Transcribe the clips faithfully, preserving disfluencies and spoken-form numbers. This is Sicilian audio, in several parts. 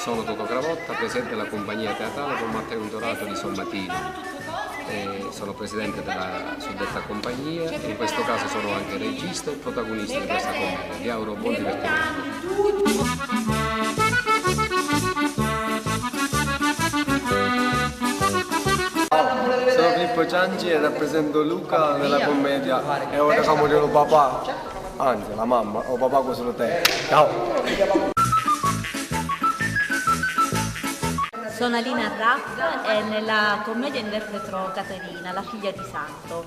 Sono Toto Cravotta, presidente della compagnia teatrale Don Matteo Indorato di Sommatino. Eh, sono presidente della suddetta compagnia e in questo caso sono anche regista e protagonista di questa commedia. Vi auguro buon divertimento. Sono Filippo Cianci e rappresento Luca nella commedia E ora camu di lu papà. Anzi, la mamma, o papà cu si lu teni. Ciao. Sono Alina Raff e nella commedia interpreto Caterina, la figlia di Santo.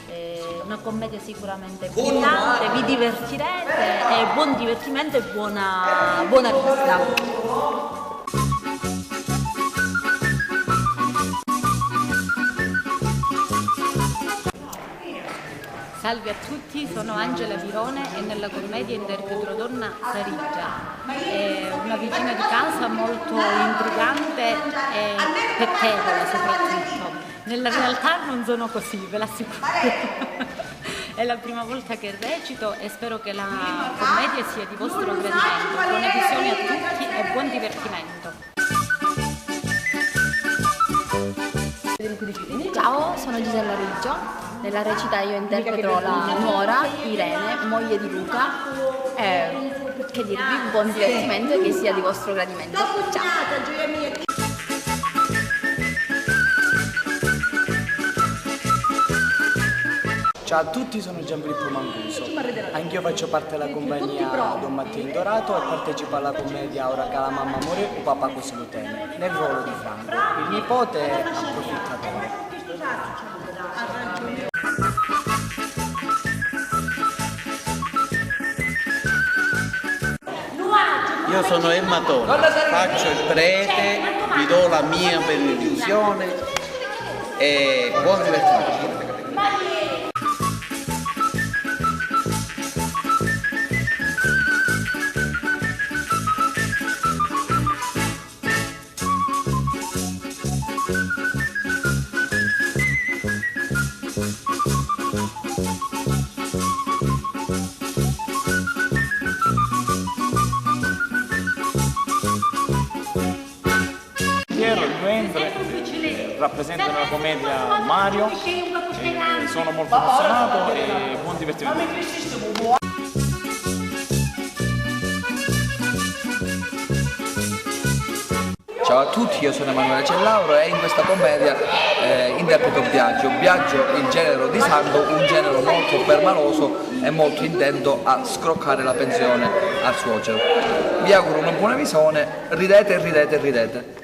È una commedia sicuramente brillante, vi divertirete e buon divertimento e buona, buona vista. Salve a tutti, sono Angela Birone e nella commedia interpreto Donna Sariggia. È una vicina di casa molto intrigante e pettegola soprattutto. Nella realtà non sono così, ve l'assicuro. È la prima volta che recito e spero che la commedia sia di vostro gradimento. Buona visione a tutti e buon divertimento. Ciao, sono Gisella Riggio. Nella recita io interpreto la nuora Irene, moglie di Luca. E che dirvi, buon divertimento e che sia di vostro gradimento. Ciao! Ciao a tutti, sono Gianfilippo Mancuso. Anch'io faccio parte della compagnia Don Matteo Indorato e partecipo alla commedia Ora ca la mamma more, u papà cu si lu teni, nel ruolo di Franco, il nipote approfittatore. Io sono Emma Toni, faccio il prete, vi do la mia benedizione e buon divertimento. Piero, il duentre, rappresenta nella commedia Mario. E sono molto emozionato e buon divertimento a tutti. Ciao a tutti, io sono Emanuele Cellauro e in questa commedia eh, interpreto Biagio. Biagio, il genero di Santo, un genero molto permaloso e molto intento a scroccare la pensione al suocero. Vi auguro una buona visione, ridete, ridete, ridete.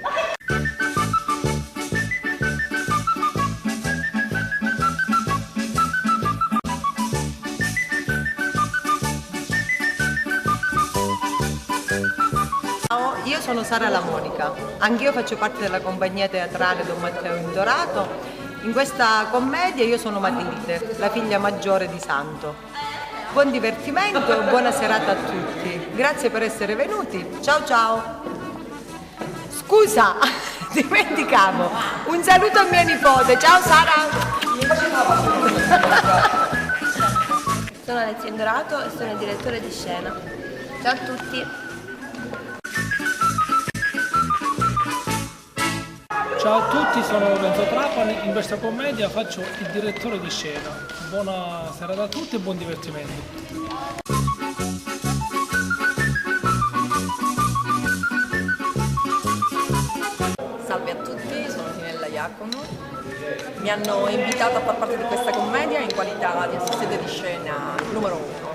Ciao, io sono Sara La Monica. Anch'io faccio parte della compagnia teatrale Don Matteo Indorato. In questa commedia io sono Matilde, la figlia maggiore di Santo. Buon divertimento, buona serata a tutti. Grazie per essere venuti. Ciao ciao. Scusa, dimenticavo. Un saluto a mia nipote. Ciao Sara. Sono Alessia Indorato e sono il direttore di scena. Ciao a tutti. Ciao a tutti, sono Lorenzo Trapani, in questa commedia faccio il direttore di scena. Buona serata a tutti e buon divertimento. Salve a tutti, sono Tinella Iacono. Mi hanno invitato a far parte di questa commedia in qualità di assistente di scena numero uno.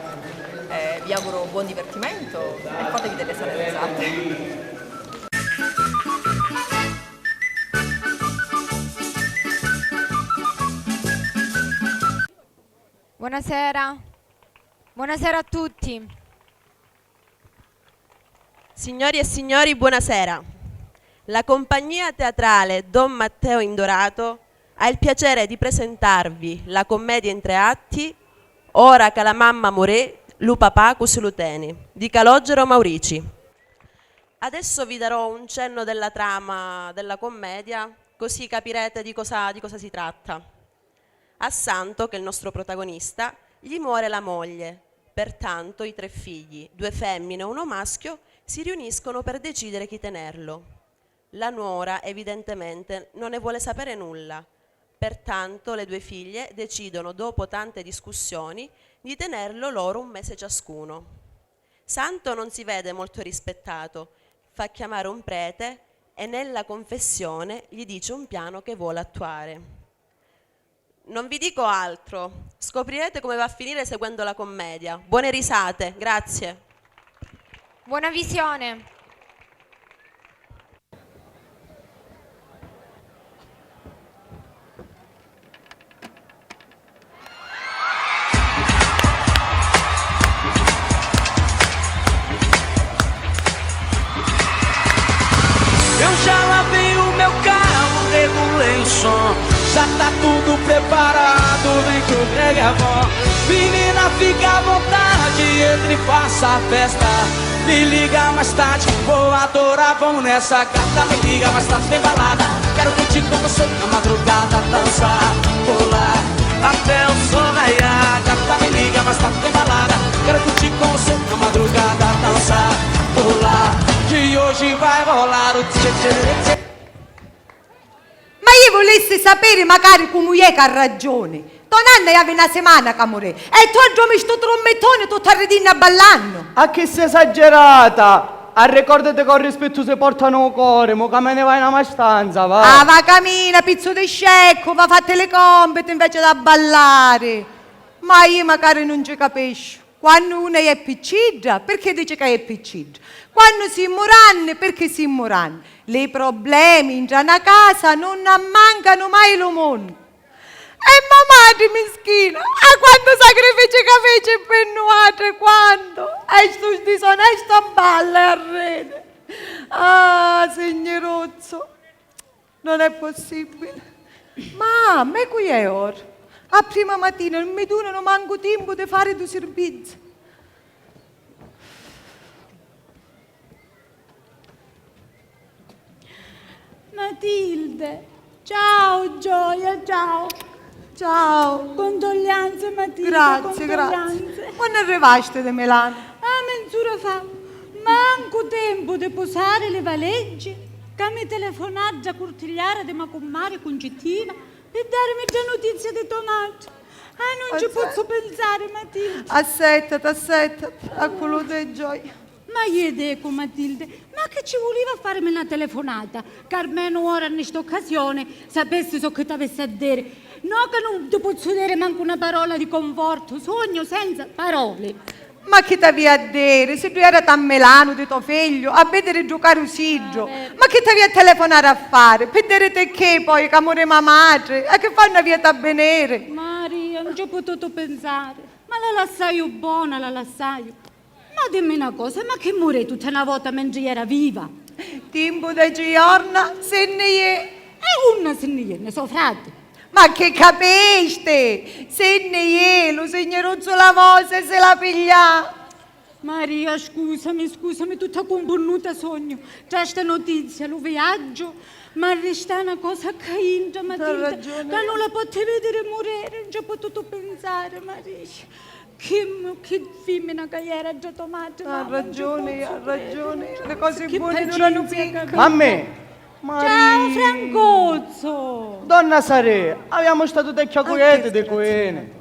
Eh, vi auguro buon divertimento e fatevi delle sane risate. Buonasera. Buonasera a tutti. Signori e signori, buonasera. La compagnia teatrale Don Matteo Indorato ha il piacere di presentarvi la commedia in tre atti Ora ca la mamma morè, lu papà cu si lu teni di Calogero Maurici. Adesso vi darò un cenno della trama della commedia, così capirete di cosa, di cosa si tratta. A Santo, che è il nostro protagonista, gli muore la moglie, pertanto i tre figli, due femmine e uno maschio, Si riuniscono per decidere chi tenerlo. La nuora, evidentemente, non ne vuole sapere nulla, pertanto le due figlie decidono, dopo tante discussioni, di tenerlo loro un mese ciascuno. Santo non si vede molto rispettato, fa chiamare un prete e nella confessione gli dice un piano che vuole attuare. Non vi dico altro, scoprirete come va a finire seguendo la commedia. Buone risate, grazie. Buona visione. Eu já lavei o meu carro, regulei o som. Já tá tudo preparado, vem que o Greg é bom. Menina, fica à vontade, entre e faça a festa. Me liga mais tarde, vou adorar, vamos nessa. Gata, me liga mais tarde, tem balada. Quero curtir com você na madrugada, dançar, pular até o sol raiar. Gata, me liga mais tarde, tem balada. Quero curtir com você na madrugada, dançar, pular. Que hoje vai rolar o tchê tchê tchê. Ma iu vulissi sapiri macari comu iè ca arraggioni. To nanna iavi na simana ca murì e tu addumi stu trummittuni tuttu arridinnu e ballannu. A chi si esagerata! Arricordati ca u rispittu si porta nô cori, mo camina e vai na ma stanza, va. Ah, va camina, pizzu di sceccu, va fatti li compiti inveci d'abballari. Ma iu macari nun ci capisciu. Quannu una è piccidda, pirchì dici ca è piccidda? Quannu simmu ranni, pirchì simmu ranni? Li problemi intra na casa nun ammancanu mai lu munnu. E ma matri mischina, a quantu sacrifici ca fici pi nuatri, quantu! E stu sdisonestu abballa e arridi. Ah, signiruzzu! Non è possibile. Ma, me cu è ora? A prima matina non mi dunano mancu timpu di fari du sirbizi. Matilde, ciao gioia, ciao. Ciao. Condoglianze Matilde, grazie, grazie. Quannu arrivasti di Milanu? Ah, menz'ura fa. Mancu tempu di pusari li valeggi ca mi telefonà dda curtigliara di ma cummari Cuncittina pi darimi dda nutizia di to matri. Ah, nun ci pozzu pinsari, Matilde. Assettati, assettati, a culu di gioia. Ma iè decu, Matilde, ma chi ci vuliva a farimi na telefonata, ca armenu ora nni st'occasione sapessi socchi t'avissi a diri. No ca nun ti pozzu diri mancu na parola di confortu, sugnu senza paroli. Ma chi t'avia a diri, siddu erati a Milanu di to figliu, a vidiri ddu caru siddu, ma chi t'avia a telefonari a fari, pi diriti chi poi ca muri ma matri, a chi fannu avia t'abbiniri? Maria, nun ci ho pututu pinsari, ma la lassaiu bona, la lassaiu. Ma dimmi na cosa, ma chi murì tutta na vota mentri era viva? Timpu deci jorna, si nni jì. E unni si nni jì, nni so frati? Ma chi capisti? Si nni jì, lu signiruzzu la vosi e si la piglià. Maria, scusami, scusami, tutta cumpurnuta sognu. Tra sta notizia, lu viaggiu, m'arristà na cosa ccà intra, Matilda, ca nun la potti vidiri muriri, nun ci ho pututu pinsari, Maria. Chi, chi fimmina ca era dda to matri, mamma, nun ci pozzu criri. Ha ragiuni, ha ragiuni, li cosi boni duranu picca. Mammè! Ciao Francuzzu! Donna Sarè, aviamu statu tecchia cu ieti di cu eni.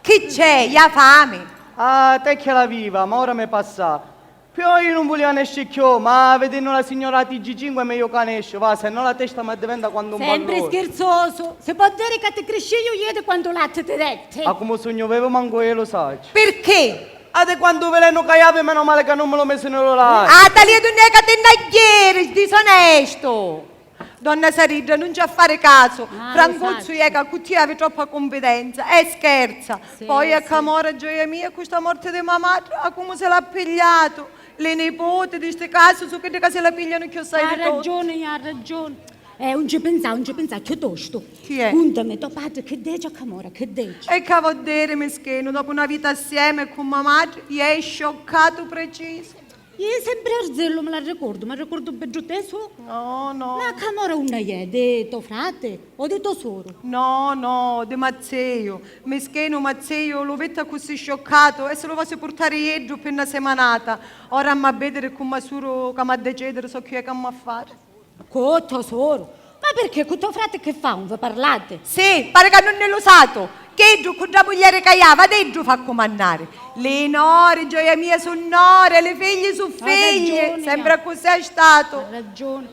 Chi c'è? Ia fami? Ah, tecchia la viva, ma ora mi passa. Poi nun vulia nesci cchiù, ma vidinnu la signora a T G cinque è megliu ca nesciu, va, se no la testa m'addiventa quantu un palloni. Sempri schirzosu, si pò diri ca ti criscìu ieri quantu latti ti detti. Ma comu sugnu vivu mancu iu lu sacciu. Pirchì? Ah, di quantu vilennu ca iavi, menu mali ca nun mi lu misi ni lu lari. Ah, talia d'unni è ca ti nna jiri, sdisonestu! Donna Saridda, nun ci ha fari casu, Francuzzu è ca cu tia havi troppa cunfidenza, è scherza. Poi è ca mora gioia mia cu sta morti di ma matri, a comu si l'ha pigliatu, li niputi di sti casi su chiddi ca si la piglianu cchiù assai di tutti. Ha ragiuni, ha ragiuni. Eh, un ci pinsà, un ci pinsà, cchiutostu. Chi è? Cuntami to patri chi deci a camora, chi deci. E ca vo diri, mischinu, dopu na vita assiemi cu ma matri, iè scioccatu precisu. Iè sempri Arzellu mi l'arricordu, m'arricordu beddu tesu. No, no. Ma Camora unni è? Di to frati o di to soru? No, no, di Mazzeju. Mischinu Mazzeju, lu vitti accussì scioccatu e si lu vosi purtari ieddu pi na simanata. Ora ammu a vidiri cu ma suru ca m'ha decidiri soccu è c'ammu a fari. Cu to soru? Ma pirchì cu to frati chi fa, un vi parlati? Sì, pari ca nun nni lu satu. Chiddu cu dda muglieri ca havi, a iddu fa cumannari. Li nori, gioia mia, su nori e li figli su figli. Sempri accussì è statu. Ha ragioni.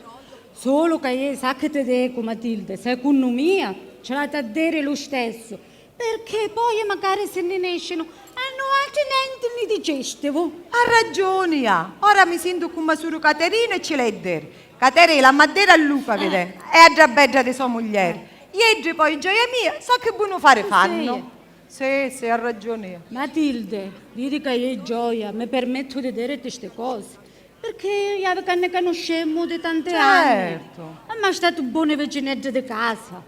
Sulu ca iè, sa chi ti dicu, Matilde, secunnu mia ci l'hati a diri lu stessu. Pirchì poi macari si nni nescinu, a nuatri nenti nni dicistivu. Ha ragiuni, ja. Ora mi sintu cu ma suru Caterina e ci l'hê diri. Caterina, l'ammu a diri a Luca, vidè, e a dda bedda di so muglieri. Ieddi poi, gioia mia, soccu è bonu fari fannu. Sì, sì, ha ragiuni, ja. Matilde, vidi ca iè gioia, mi pirmettu di diriti sti cosi, pirchì iè havi ca nni canuscemu di tanti anni. Certu. Ammu a statu boni vicineddi di casa.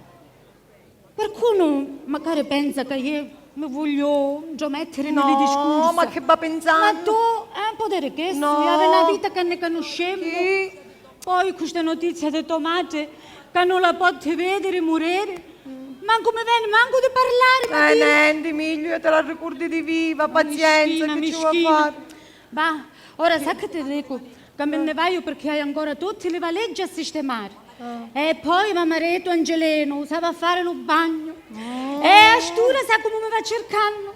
Qualcunu macari pensa ca iè mi vogliu ntromettiri nni li discursa. No, ma chi va pinsannu? Ma tu, eh, pò diri chistu, iè havi na vita ca nni canuscemu. Poi cu sta notizia di to matri ca nun la potti vidiri muriri, mancu mi veni mancu di parlari, Matilde. Eh, nenti, migliu, iè ti l'arricurdi di viva, pazienza, chi ci vò fari? Bah, ora sa chi ti dicu? Ca mi nni vaiu pirchì haiu ancora tutti li valeggi a sistimari. E poi ma maritu Angelinu s'havi a fari lu bagnu. E a st'ura sa comu mi va circannu?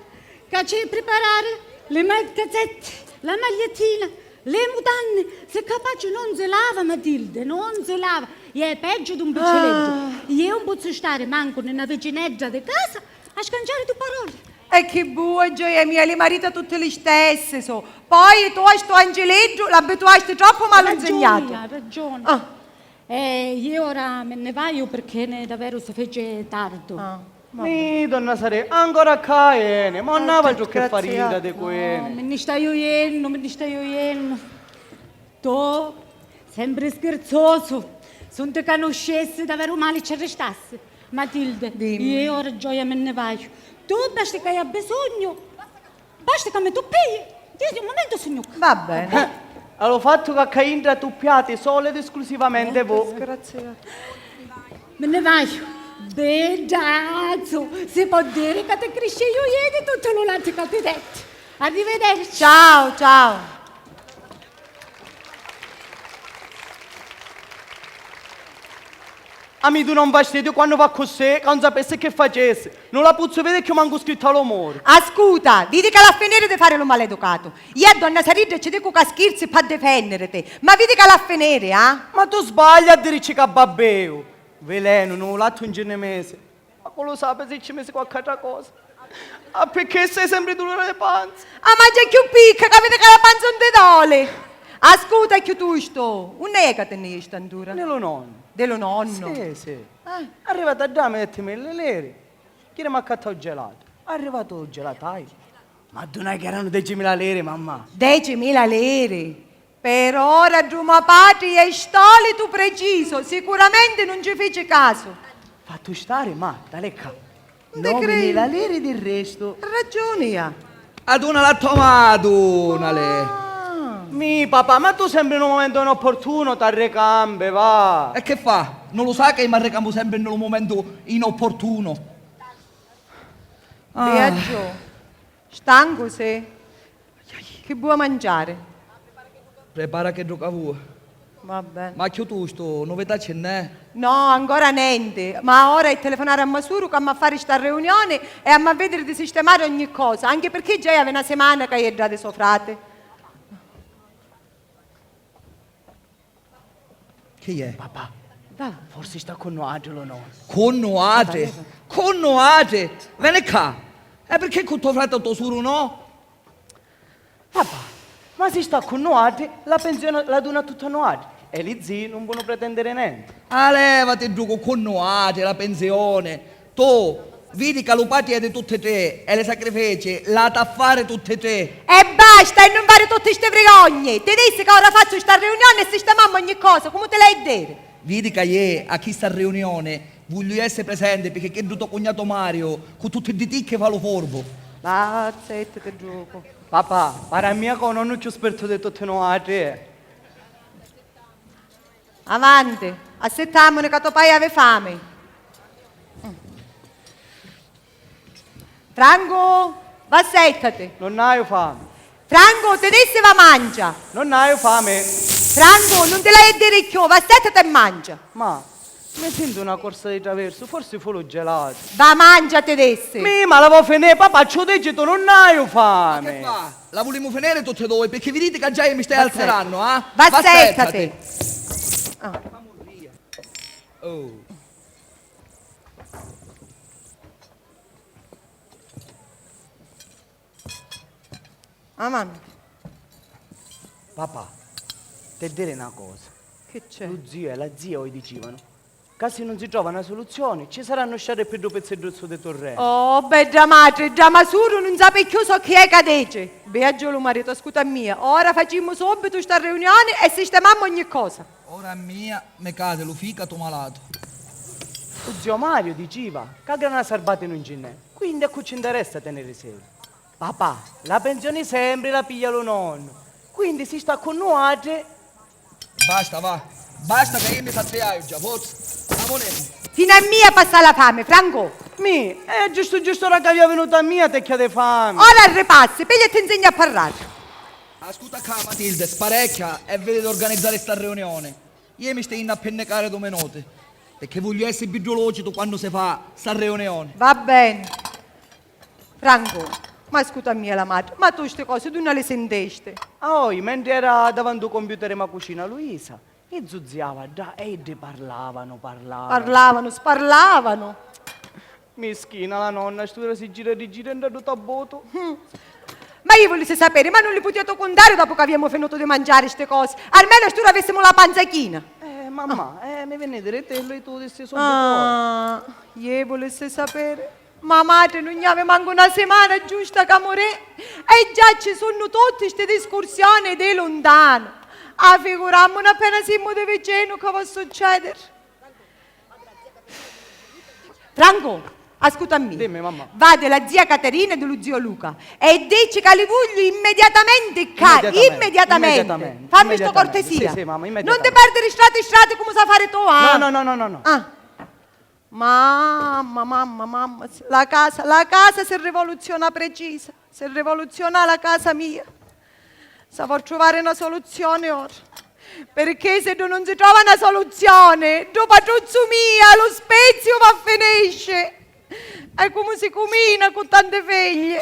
Ca c'hê priparari li me cazzetti, la magliettina, li mutanni. Si capaci nun si lava, Matilde, nun si lava. Iè peggiu d'un picciriddu. Iè un pozzu stari mancu nni na vicinedda di casa a scanciari du paroli. E chi bua, gioia mia, li marita tutti li stessi so. Poi tu a stu Angeliddu l'abbituasti troppu malu nzignatu. Ha ragiuni, ha ragiuni. Ah. Eh, iè ora mi nni vaiu pirchì daveru si fici tardu. Ah, va beni. Nì, donna Sarè, ancora ccà eni, ma nun havi altru chi fari intra di cu eni. No, mi nni staiu jennu, mi nni staiu jennu. Tu, sempri schirzosu, s'un ti canuscissi, daveru mali ci arristassi. Matilde, dimmi. Iè ora gioia mi nni vaiu. Tu basti ca haiu abbisognu, basti ca mi tuppii. Iè di un mumentu sugnu ccà. Va beni. Eh, a lu fattu ca ccà intra tuppiati solu ed esclusivamenti voi. Disgraziatu. Mi nni vaiu. Biddazzu, si pò diri ca ti criscìu ieri tuttu lu latti ca ti detti. Arrivederci. Ciao, ciao. A mi duna un fastidiu quannu fa accussì, ca un sapissi chi facissi. Nun la puzzu vidi cchiù mancu scritta a lu muru. Ascuta, vidi ca l'ha finiri di fari lu maleducatu. Iè a donna Saridda ci dicu ca schirzi p'addifenniriti, ma vidi ca l'ha finiri, ah? Ma tu sbagli a dirici ca babbiu. Vilenu, nu latti un ci nni misi. Ma cu lu sapi si ci misi qualchi atra cosa? Ah, pirchì sei sempri dulura di panza? Ah, mangia cchiù picca, ca vidi ca la panza un ti doli. Ascuta, cchiutustu, unni è ca ti nni jisti antura? Di lu nonnu. Di lu nonnu? Sì, sì. Ah. Arrivatu a dda mi detti milli liri. Jiri m'accattau u gelatu. Arrivatu u gelataiu. M'addunai ca eranu decimila liri, mammà. Decimila liri? Per ora ddu mo patri è stolitu preciso, sicuramenti nun ci fici casu. Fattu stari, ma, talè ccà. Novi mila liri di restu. Ragiuni ha. Adunali a to ma, adunali. Ah. Mi, papà, ma tu sempri in un mumentu inopportuno t'arricambi, va. E che fa? Non lo sa che io mi arricambu sempre in un momento inopportuno? Ah. Biagio, stancu sei? Chi vuoi mangiare? Prepara chiddu ca vuoi. Va bene. Ma cchiutustu, novità ci nn'è? No, ancora nenti, ma ora è telefonari a Masuru ca ammu a fari sta riunioni e ammu a vidiri di sistimari ogni cosa, anche pirchì già havi na simana ca iè dda di so frati. Chi è? Papà, forsi sta cu nuatri lu nonnu. Cu nuatri? Cu nuatri? Veni ccà. E pirchì cu to frati o to suru no? Papà, ma si sta cu nuatri, la pensioni la duna tutta nuatri e li zii nun ponu pretendiri nenti. Ah, levati ddu cu, cu nuatri, la pensioni. Tu, vidi ca lu patri è di tutti tri e li sacrifici l'hati a fari tutti tri. E basta, e nun fari tutti sti vrigogni! Ti dissi ca ora fazzu sta riunioni e sistimammu ogni cosa, comu ti l'hai a diri? Vidi ca iè a chista riunioni vugliu essiri presenti, pirchì chiddu to cugnatu Mariu cu tutti ddi ticchi fa lu furbu. Va, zittiti, Giucu. Papà, pari a mia ca u nonnu è cchiù spertu di tutti nuatri. Avanti, assittammuni ca to pai havi fami. Francu, va settati. Non haiu fami. Francu, ti dissi va mangia. Non haiu fami. Francu, non ti l'haiu a diri cchiù, va settati e mangia. Ma mi sintu na corsa di traversu, forsi fu lu gelatu. Va mangia, ti dissi. Mi, ma la vo finì, papà, ci u dici tu, non haiu fami. Ma che fa? La vulimu finiri tutti e dui, pirchì viditi ca già mi stai alzerannu, ah? Va settati. Ah. Oh. Ah, mamma. Papà, te diri na cosa. Chi c'è? Lu ziu e la zia oi dicivanu ca si nun si trova na soluzioni, ci sarannu sciarri pi ddu pizzidduzzu di turrenu. Oh, bedda matri, dda masuru nun sapi cchiù socchi è ca dici. Biaggiu lu maritu, ascuta a mia, ora facimmu subitu sta riunioni e sistemammu ogni cosa. Ora a mia mi cadi lu ficatu malatu. U zio Mario diciva ca grana sarbati nun ci nn'è, quindi a cu ci nteressa teniriselu? Papà, la pensioni sempri la piglia lu nonnu, quindi si sta cu nuatri. Basta, va. Basta ca io mi fazziaiu già, forza. La volemu. Finu a mia passa la fami, Franco. Mi, è giustu giustu ora ca avia vinuta a mia tecchia di fami. Ora arripassi, piglia e ti nsignu a parrari. Ascuta ccà, Matilde, sparecchia e vidi d'organizzari sta riunioni. Io mi stai innu a pinnicari du minuti, pecchì vogliu essiri biddu lucitu quannu si fa sta riunioni. Va beni. Franco, ma ascuta a mia la matri, ma tu sti cosi dunni li sintesti? Ah, oi, mentri era davanti u computer ma cucina, Luisa, i zuzziava dda e iddi parlavanu, parlavanu. Parlavanu, sparlavanu. Mischina la nonna, st'ura si gira e rigira nta ddu tabbotu. Mm. Ma io vulissi sapiri, ma nun li putiatu cuntari dopu ca aviamu finutu di mangiari sti cosi? Armenu st'ura avissimu la panza china. Eh, mamma, eh, mi vinni di diritillu e tu dissi subitu. Ah, io vulissi sapiri. Ma matri nun havi mancu na simana giusta ca murì e già ci sunnu tutti sti discursioni di luntanu. Ah, figurammuni appena simmu di vicinu ca va succediri. Franco, ascuta a mia. Dimmi, mamma. Va di la zia Caterina e di lu zio Luca e dici ca li vugliu immediatamenti ccà, immediatamenti. Immediatamenti, immediatamenti. Fammi sto cortesia. Sì, sì, mamma, immediatamenti. Non ti perdiri strati strati comu sa fari tu, ah. No, no, no, no, no, no. Ah. Mamma, mamma, mamma, la casa, la casa si rivoluziona precisa. Si rivoluziona la casa mia. S'avò truvari na soluzioni ora. Pirchì siddu nun si trova na soluzioni, ddu patruzzu mia, lu spiziu va a finisci. E comu si cumina cu tanti figli?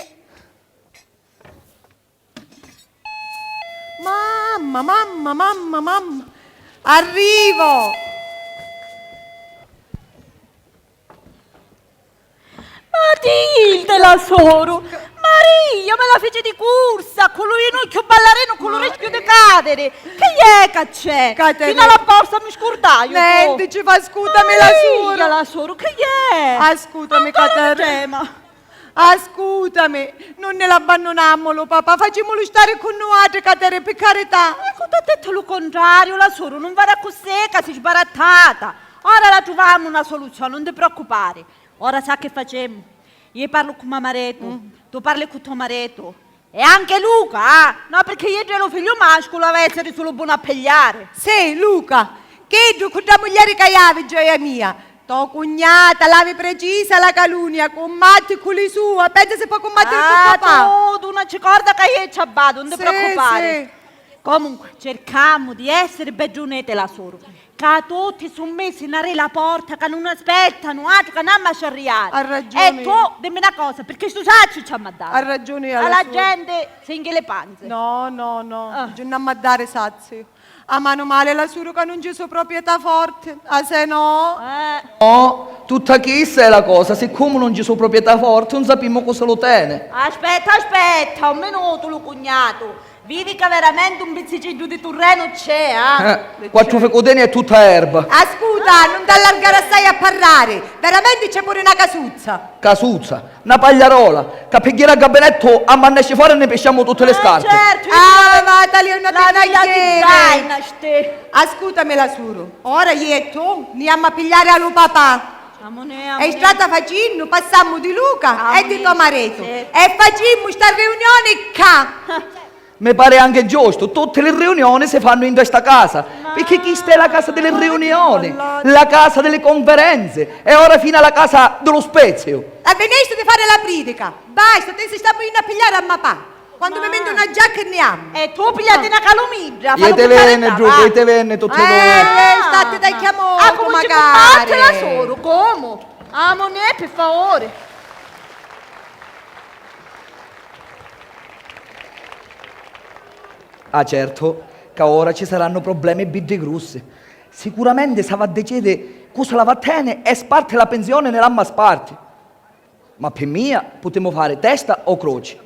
Mamma, mamma, mamma, mamma. Arrivo! Matilde, la soru! Maria, mi la fici di cursa, cu lu ginocchiu ballarinu, cu lu rischiu di cadiri! Chi è ca c'è? Caterina. Finu a la borsa mi scurdaiu! Nenti, ci fa, ascutami, la soru! Maria, la soru, chi è? Ascutami, Caterina! Ascutami, nun ni l'abbannunammu lu papà, facimulu stari cu nuatri, Caterè, pi carità! E cu t'ha dettu lu contrariu, la soru nun fari accussì ca si sbarattata! Ora la truvammu na soluzioni, nun ti preoccupari. Ora sa chi facemu? Io parlu cu ma maritu, tu parli cu to maritu. E anche Luca, ah! No, pirchì iddu è lu figliu masculu, havi a essiri sulu bonu a pigliari. Sì, Luca, chiddu cu dda muglieri ca havi, gioia mia. To cugnata l'havi precisa la calunia, cummatti cu li sua, pensa si po' cummattiri cu papà. Ah, tu, tu nun ci corda ca io ci abbatu, nun ti preoccupari. Sì, sì. Comunque, circammu di essiri bedduneti, la soru, ca tutti su' missi nari la porta, ca nun aspettanu atru ca n'amma sciarriari. Ha ragiuni. E tu, dimmi na cosa, pirchì stu sazziu ci amma dari? Ha ragiuni, a la genti si nchi li panzi. No, no, no, ci n'amma dari sazziu. A manu mali la suru ca nun ci su proprietà forti, ah, se no? Eh. No, tutta chissa è la cosa, siccomu nun ci su proprietà forti, nun sapimmu cu si lu teni. Aspetta, aspetta, un minutu, lu cugnatu. Vidi ca veramenti un pizziciddu di turrenu c'è, ah? Eh, quattru ficutini e tutta erba. Ascuta, nun t'allargari assai a parrari. Veramenti c'è puru na casuzza. Casuzza? Na pagliarola, ca pi ghiri a gabinettu amma nesci fora e ni pisciammu tutti li scarpi. Ah, certu, ah, vatali, una la villa di Dynasty. Ascutami, la suru, ora io e tu ni amma pigliari a lu papà. Amunè, amunè. E strata facinnu, passammu di Luca e di to maritu e facimmu sta riunioni ccà. Mi pari anche giustu, tutti li riunioni si fannu inta sta casa, picchì chista è la casa di li riunioni, la casa di li conferenze e ora finu a la casa di lu speziu. La finisti di fari la pridica, basta, ti si stamu jinnu a pigliari a mapà. Quantu mi vinti una giacca e ni ammu. E tu pigliati na calumidda, fallu buttari ddà, va. Iete venne, Giuca, iete venne, tutti e due. Eh, stati da chiamò, ah, comu ci cumpatti la soru, comu? Amunè, pi favori. Ah, certu, ca ora ci sarannu problemi biddi grussi. Sicuramenti s'ava a decidi cu si la va teni e sparti la pinsioni ni l'amma sparti. Ma pi mia putemu fari testa o croci.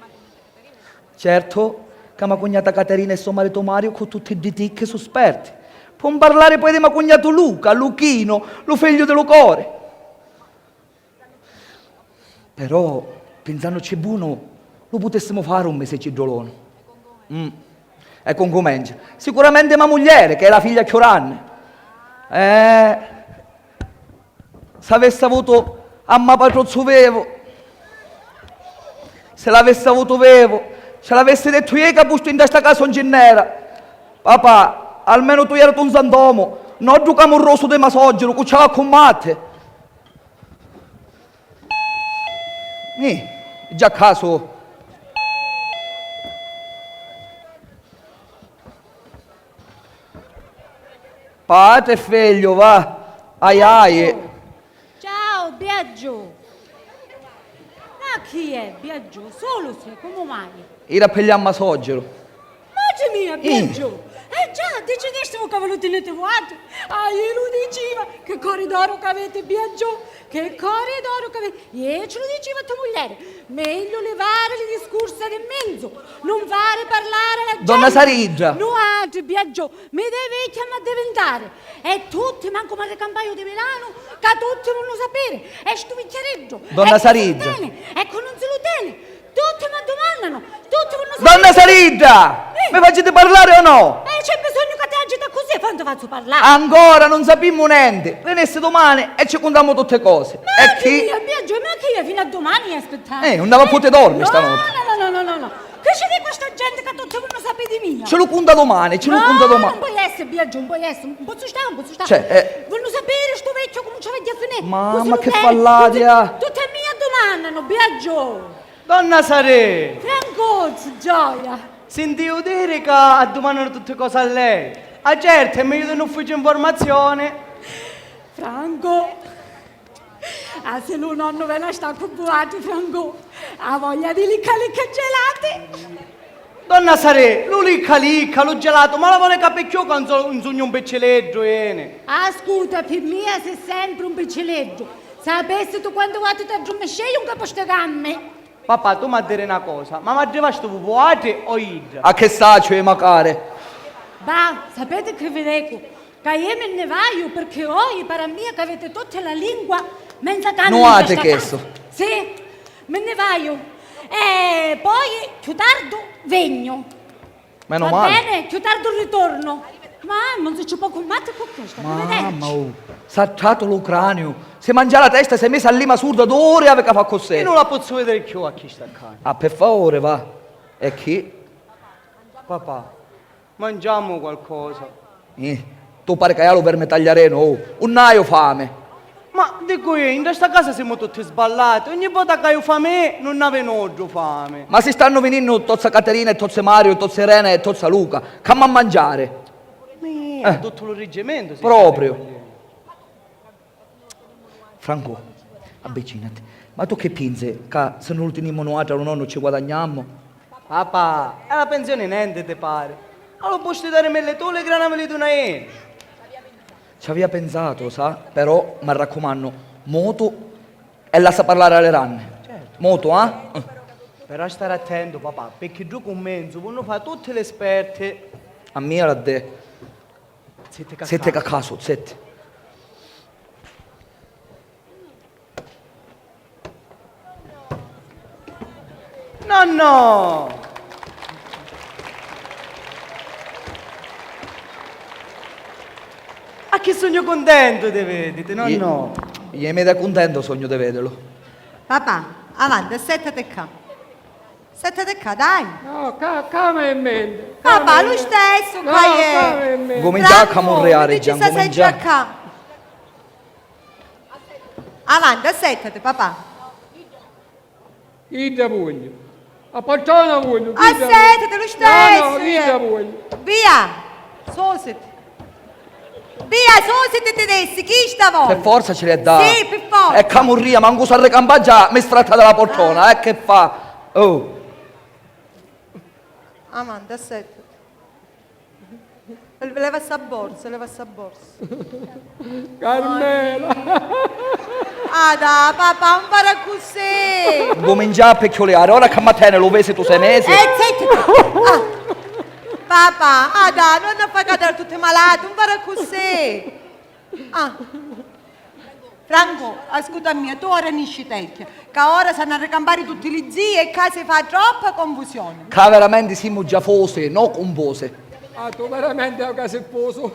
Certu ca ma cugnata Caterina e so maritu Mariu cu tutti ddi ticchi su sperti. Pu 'n parlari poi di ma cugnatu Luca, Luchinu, lu figliu di lu cori. Però, pinsannuci bonu, lu putessimu fari un misi ciddolonu. Mm. E cuncumencia. Sicuramenti ma muglieri, ca è la figlia cchiù ranni. Eh. S'avissi avutu a ma patruzzu vivu, si l'avissi avutu vivu, ci l'avissi dettu iè ca pustu inta sta casa un ci nn'era. Papà, almenu tu jerati un santomu, no ddu camurrusu di ma soggiru cu ci havi a cummatti. Nì, già casu. Patri e figliu, va. Ai, ai. Ciao, Biaggiò. Ma chi è, Biaggiò? Sulu si, comu mai? Ira a piglià ma soggiru. Matri mia, Biaggiò! Eh già, dicistivu ca vi lu tiniti vuatri? Ah, iu lu diciva, chi cori d'oru c'aviti, Biaggiò! Chi cori d'oru c'aviti! Iè, ci lu diciva a to muglieri, megliu livari li discursa di menzu, nun fari parlari a la genti! Donna Saridda! Nuatri, Biaggiò, mi devi chiamà divintari! E tutti, mancu m'arricampaiu di Milanu, ca tutti vonnu sapiri, e stu vicchiareddu, donna Saridda, e cu si lu teni, e cu nun si lu teni, tutti m'addumannanu, tutti vonnu sapiri. Donna Saridda! Eh. Mi faciti parlari o no? E c'è bisognu ca ti agiti accussì, e fazzu parlari. Ancora nun sapimmu nenti, vinissi dumani e ci cuntamu tutti cosi. Ma chi? Biaggiò, ma chi è finu a dumani aspittari? Eh, nun havi a puti dormi stanotti. No, no, no, no, no, no. Chi ci dicu a sta genti ca tutti vonnu sapiri di mia? Ci lu cunta dumani, ci lu cunta dumani. No, non può essere, Biaggiò, non può essere. Non posso stare, non posso stare. Cioè, eh. Vonnu sapiri stu vecchiu comu ci vagghia a finì. Mamma, chi falladia. Tutti a mia addumannanu, Biaggiò. Donna Sarè. Francuzzu, gioia. Sintiu diri ca addumannanu tutti cosi a lei. Ah, certo, è megliu di un ufficio informazione. Franco. Ah, si lu nonnu veni a sta cu vuatri, Franco, ha voglia di licca licca e gelati! Donna Sarè, lu licca licca, lu gelatu, ma la voli ca pi chiù ca un so-, un sugnu un piccileddu, ieni. Ascuta, pi mia si sempri un piccileddu. Sapessitu quantu vuatri t'addurmiscìu 'n capu sti cammi? Papà, tu m'ha diri na cosa, ma m'addivasti vuatri o idda? A chi sacciu, e macari? Bah, sapiti chi vi dicu? Ca iè mi nni vaiu, pirchì oi pari a mia ca aviti tutti la lingua menza canna. Nuatri chistu. Sì, mi nni vaiu. E poi cchiù tardu vegnu. Menu mali. Va bene, cchiù tardu ritornu. Ma non si ci può cummatti cu chesta, arrivederci. Mamma, oh, s'ha tratu lu craniu. Si mangia la testa, si è misa a lima surda, duri havi ca fa così. Io non la pozzu vidiri cchiù a chista ccà. Ah, per favore, va. E chi? Papà. Mangiamu qualcosa. Eh, tu pari ca hai lu vermi tagliarinu, oh, unn'haiu fami. Ma dicu iu, inta sta casa simu tutti sballati, ogni vota ca haiu fami, nun havi nuddu fami. Ma si stannu vininnu tozza Caterina e tozzi Mariu, tozzi Irena e tozza Luca, c'ammu a mangiari? Mia, eh, tuttu lu riggimentu si... Propriu. Franco, avvicinati. Ma tu chi pinsi, ca si nun lu tinimu nuatri a lu nonnu ci guadagnammu? Papà, e la pensioni nenti ti pari? A lu postu di darimilli tu, li granami li duna iu. Ci avia pinsatu, sa, però m'arraccumannu, mutu e lassa parlari a li ranni. Certu. Mutu, ah? Però stari attentu, papà, picchì ddu cummenzu vonnu fa tutti li sperti. A mia la dè. Zitti ca... Zitti ca casu, zitti. Nonno! A chi sugnu cuntentu di viditi, nonno! Ie media cuntento sognu de vedelu. Papà, avanti, assettati ccà. Assettati ccà, dai. No, ca, ca m'è in mente. Papà, lu stessu, ca m'è in mente. Cumincia a camurriari, Gian, cumincia. Avanti, assettati, papà. Idda voglio. A patrona voglio, idda voglio. Assettati lu stessu. No, no, idda voglio. Via! Sositi. Via, sositi, ti dissi, chi sta voglio? Pi forza ci l'è dà. Sì, pi forza. E camurria, mancu s'arricampa già, mi sfratta dalla poltrona, eh, che fa? Oh. Avanti, assettati. Leva sta borsa, leva sta borsa. Carmela! Ada, papà, non fare così! Cumincia a picchiuliari, ora che mi teni lu vesi tu sei mesi. Eh, zitti! Ah. Papà, Ada, non fa cadere tutti i malati, non fare così! Ah. Franco, ascuta a mia, tu ora nisci tecchia, ca ora s'hannu a ricampari tutti li zii e ccà si fa troppa confusioni. Ccà veramenti simu giafosi, no cunfusi. Ah, tu veramenti ora si fusu.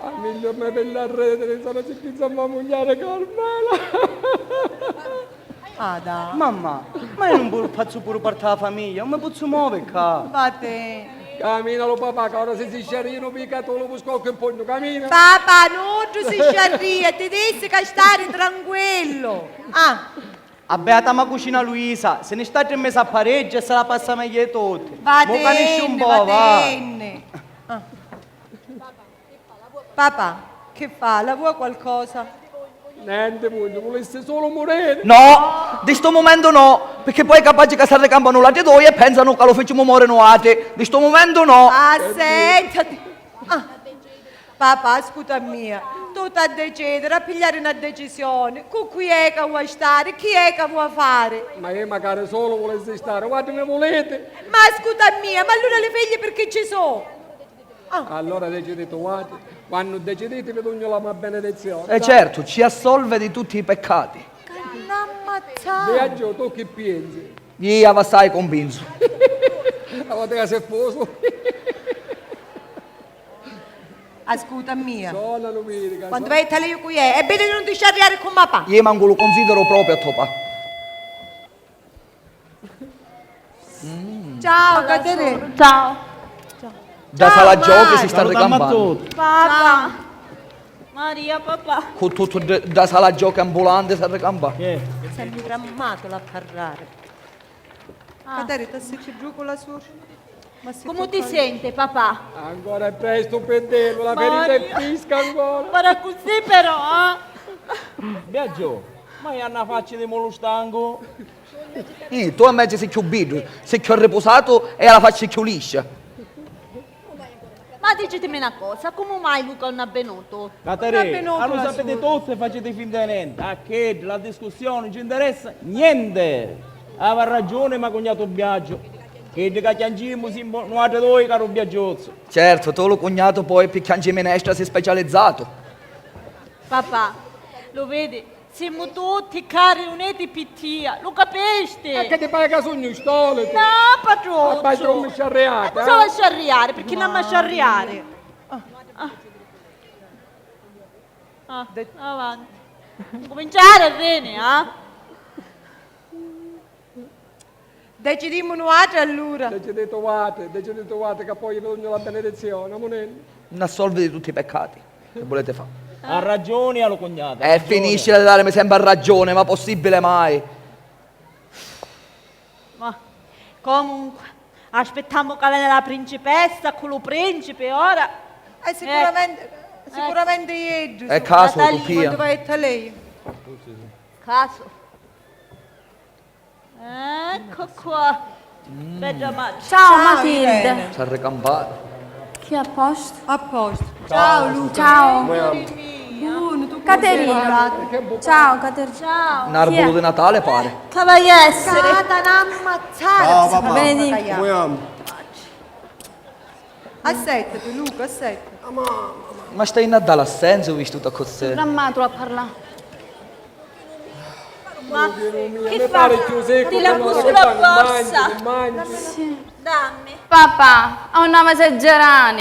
Ah, migliu me pilli arreti, insomma, si pinza a mugliari Carmela. Ada. Mamma, ma io non pu-, fazzu puru parte della famiglia, non mi pozzu muovere ccà. Vattene. Camina lu papà, ca ora si si sciarrinu picca tu lu puscoccu in pugnu, camina. Papà, nuddu si sciarria, ti dissi ca stari tranquillo. Ah. A beata ma cucina Luisa, se ne sta tre mesi a Parigi e se la passa meglio di tutti. Mo canisci un po', va. Vattene, vattene. Ah. Papà, che fa? La vuoi qualcosa? Nenti, voglio, vulissi sulu muriri. No, di stu mumentu no, picchì poi è capaci ca s'arricampanu l'atri doi e pensanu ca lu ficimu mori nuatri. Di stu mumentu no. Assettati. Ah. Papà, ascuta a mia, tu t'ha decidiri, a pigliari na decisioni, cu chi è ca vua stari, chi è ca vua fari. Ma io macari sulu vulissi stari, quanti mi vuliti? Ma ascuta a mia, ma allura li figli pirchì ci so? Ah. Allura deciditi vuatri. Quannu deciditi vi dugnu la mo benedizioni. E certu, ci assolve di tutti i peccati. C'hannu ammazzari. Biagio, tu chi piensi? Iu av'assai cumpinsu. A vota ca si fusu. Ascuta a mia. Sona lu viri ca. Quannu vai a taliu cu è, e vidi di non ti sciarriari cu ma pa. Iu mancu lu cunsidiru propriu a to pa. Ciao, Caterina. Ciao. Dda sala giochi si sta ricampando. Papà. Maria, papà. Cu tuttu dda sala giochi ambulanti si ricampa. Sembra matu a parrari. Caterina, si ci giucu la sura. Comu ti senti, papà? Ancora è prestu pi dillu, la ferita è frisca ancora. Ora così però, eh? Biagio, ma hai una faccia di mulu stancu. Eh, tu invece sei più biddu, sei più riposato e hai la faccia più liscia. Ma dicitemi na cosa, comu mai Luca non è venuto? Caterina, ma lu sapiti tutti e faciti finta di nenti. A chiddi la discussioni non ci interessa nenti. Aveva ragiuni ma cugnatu Biagio. Chiddi ca chiancimu simu nuatri doi caru Biagiozzu. Certu, tu lu cugnatu poi pi chianci minestra si specializzatu. Papà, lu vidi? Simu tutti cca riuniti pi tia, lu capisti? E chi ti pari ca sugnu stolitu? No, patruzzu! Abbaiu mi sciarriati, eh? Cosa va sciarriari? Pirchì non mi sciarriari? Ah, ah. Ah, avanti. Cuminciari a veni, eh? Decidimu nuatri allura. Deciditi vuatri, deciditi vuatri, ca poi vi dugnu la benedizioni, amunenni. N'assolvi di tutti i peccati. Che vuliti fa? Ha ragiuni a lu cugnatu. E finiscila di darimi sempri ragiuni, ma possibili mai? Ma comunque, aspittamu ca veni la principessa cu lu principi, ora. Eh, sicuramenti, sicuramenti iddu. E casu, Natalì, quannu vai a lei? Casu. Ecco qua. Bedda Matilde. Ciao, Matilde. S'arricampari. Chi, a postu? A postu. Ciao, Luca. Ciao. Comu è? Bonu, tu comu sei? Caterina. Ciao, Caterina. Ciao. Un arbulu di Natale pari. Chi è? Ca vai essiri? Stata n'ammazzata. Ciao, papà. Benedì. Comu è? Assettati, Luca, assettati. Ma stai a dà l'assenza, vistuta accussì? Rammatula a parlà. Ma chi fa? Ti la pussu la borsa. Sì. Dammi. Papà, a un nome se gerani.